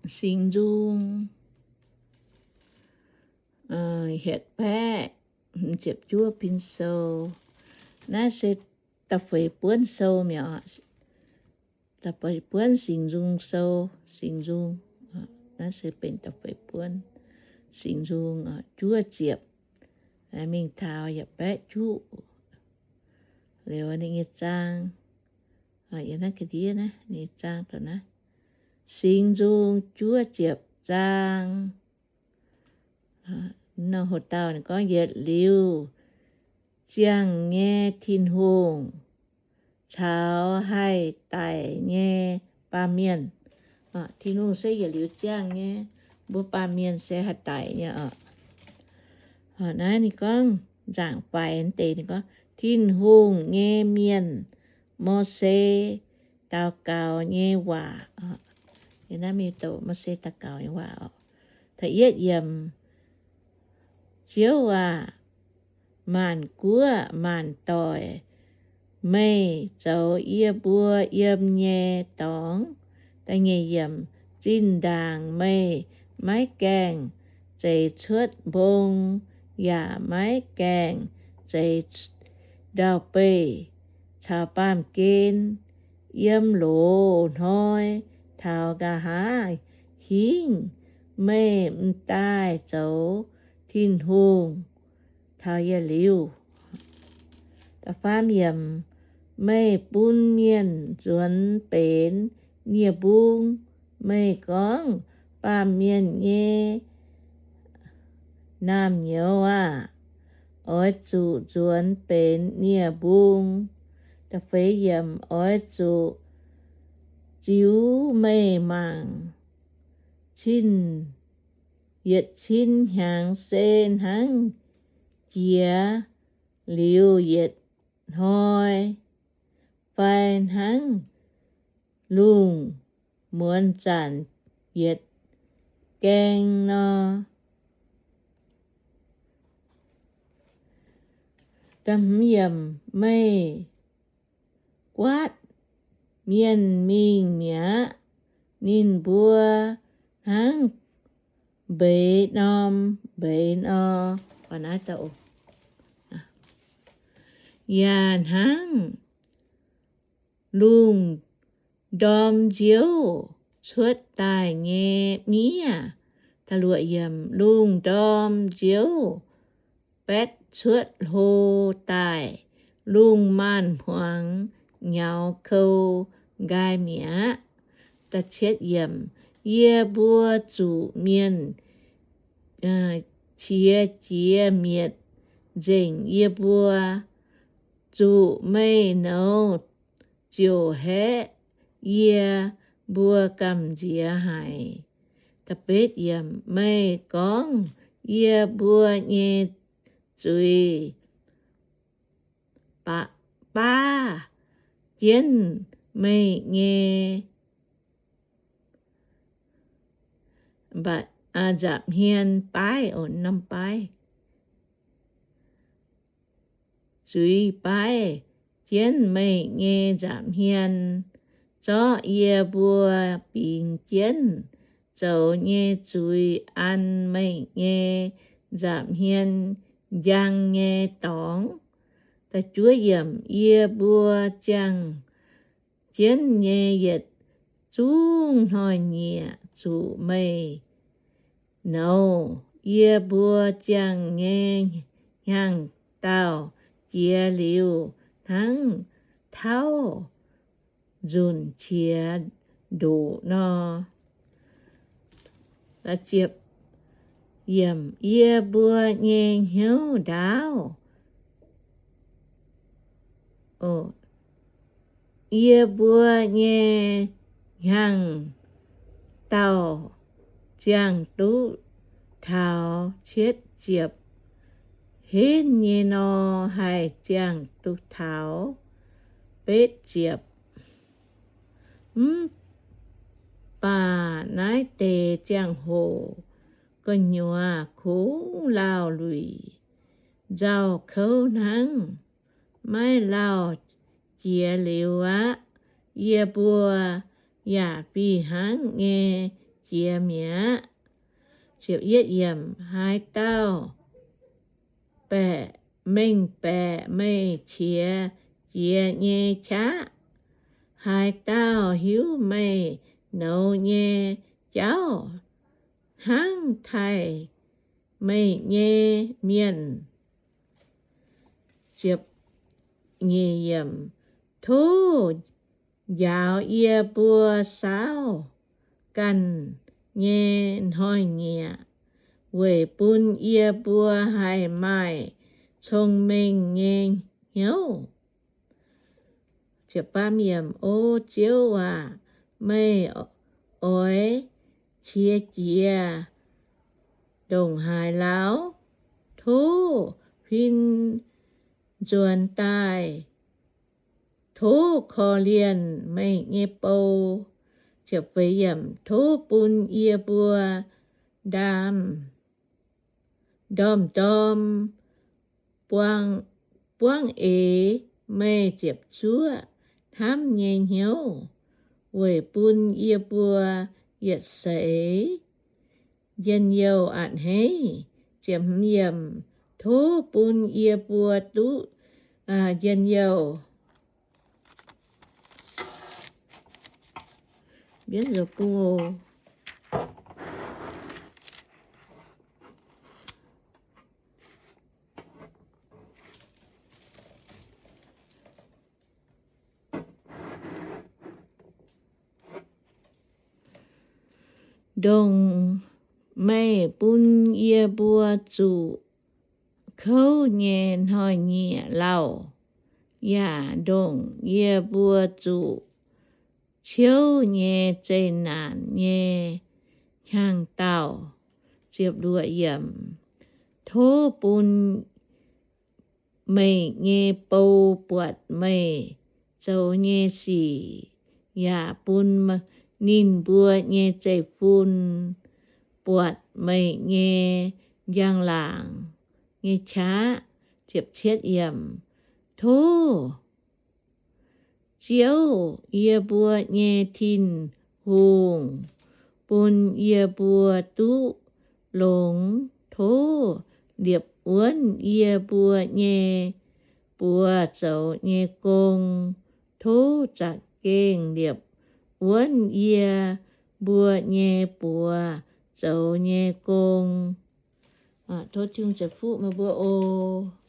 Singx Nzung, hietc baeqv ziepc juov pin sou. Naaiv se da'feix buonv sou mi'aqv. Da'feix buonv Singx Nzung sou, Singx Nzung. Naaiv se benx da'feix buonv Singx Nzung, juov ziepc. Mingh taux yietc baeqv juqv. Liuz ninh nyei zaang, yiem naaiv ga'ndiev naaiv ninh nyei zaang dongh naaiv, Singx Nzung juov ziepc zaang. Nor hoc dauh ninh gorngv, Yietc liuz ziangh nyei Tin-Hungh caux haih daic nyei baamh mienh. Tin-Hungh se yietc liuz ziangh nyei, mbuo baamh mienh se haih daic nyei oc. Naaiv ninh gorngv nzaangc faix deix, ninh gorngv Tin-Hungh nyei mienh, Mose daux gaux nyei waac. Naaiv mingh doqc Mose daux gaux nyei waac oc. Da'yietv yiemc, Ziouv aac, maanc guoqv maanc doic, meih zoux yie mbuo yiem nyei dorngx. Da'nyeic yiemc, Zinh ndaangc meih maiv gaengh zeix cuotv mbong, yaac maiv gaengh zeix ndau-beih caux baamh gen. Yiem loz-hnoi taux nqa'haav hingv, meih m'daaih zoux Tin-Hungh taux yietc liuz. Da'faam yiemc, meih bun mienh nzuonx benx nie-mbung. Meih gorngv, Baamh mienh nyei naamh nyouz aah! Oix zuqc nzuonx benx nie-mbung. Da'feix yiemc, oix zuqc ziux meih mangc cin, yietc cin hnyangx se hnangv jiex liuz yietc hnoi, fai hnangv lungh muonz zanc yietc gaeng nor. Da'hmz yiemc, meih guaatv mienh mingh mi'aqv. Ninh mbuo hnangv mbeix norm mbeix nor, yaac hnangv lungh ndorm nziouv cuotv daaih nyei miev. Lungh ndorm nziouv baetv cuotv hlo daaih, lungh maanz-hmuangx nyaux kou nqaai mi'aqv. Yie mbuo zuqc mienh qiex jiez mietc nzengc yie mbuo. Zuqc meih nouz ziouc haeqv yie mbuo gamh nziex haic. Meih gorngv, Yie mbuo nyei zuiz baav jienv meih nyei nza'hmien baaiv, norm baaiv, zuiz baaiv jienv meih nyei nza'hmien, zorqv yie mbuo bingx jienv zoux nyei zuiz an meih nyei nza'hmien njang nyei dorngx. Yie mbuo ziangh jienv nyei yietc zungv hnoi-nyieqc zuqc meih nouz. Yie mbuo ziangh nyei hnyangx-daauh jiex liuz hnangv tauv nzunc qiex ndoqc nor. Yie mbuo nyei hnyouv ndaauv, yie mbuo nyei hnyangx-daauh ziangh duqv taux. Cietv ziepc, henv nyei nor haih ziangh duqv taux. Betv ziepc, mv baac naaiv deix ziangh hoc gu'nyuoz kungx lauh luic, nzauh kouv hnangv, maiv lauh jiex liuz aqv. Yie mbuo yaac fih hnangv nyei jiex mi'aqv. Haaix dauh baeqc, mengh baeqc meih qiex jiez nyei qaqv, haaix dauh hiuv meih nouz nyei jauv hnangv taaih meih nyei mienh. Tov njaaux yie mbuo saauv ganh nyei hnoi-nyieqc, weic bun yie mbuo haih maaih cong-mengh nyei hnyouv. O Ziouv aac, meih oix qiex jiez ndongc haaix lauh? Tov huin nzuonx daaih. Tov korv-lienh meih nyei bou. Tov bun yie mbuo ndaam, ndorm-ndorm buangv eix meih ziepc zuoqv hnamv nyei hnyouv, weic bun yie mbuo yietc seix njien-youh a'hneiv. Tov bun yie mbuo duqv njien-youh. Ndongc meih bun yie mbuo zuqc kouv nyei hnoi-nyieqc lauh, yaac ndongc yie mbuo zuqc ciouv nyei zeqc naanc nyei hnyangx-daauh. Tov bun meih nyei bou buatc meih zoux nyei sic, yaac bun ninh mbuo nyei zeiv-fun buatc meih nyei njang-laangc nyei qaqv. Tov Ziouv, yie mbuo nyei Tin-Hungh, bun yie mbuo duqv longx. Tov liepc wuonv yie mbuo nyei buoz zoux nyei gong. Tov za'gengh liepc wuonv yie mbuo nyei buoz zoux nyei gong. Tov Tin-Hungh ceix fuqv meih mbuo oc.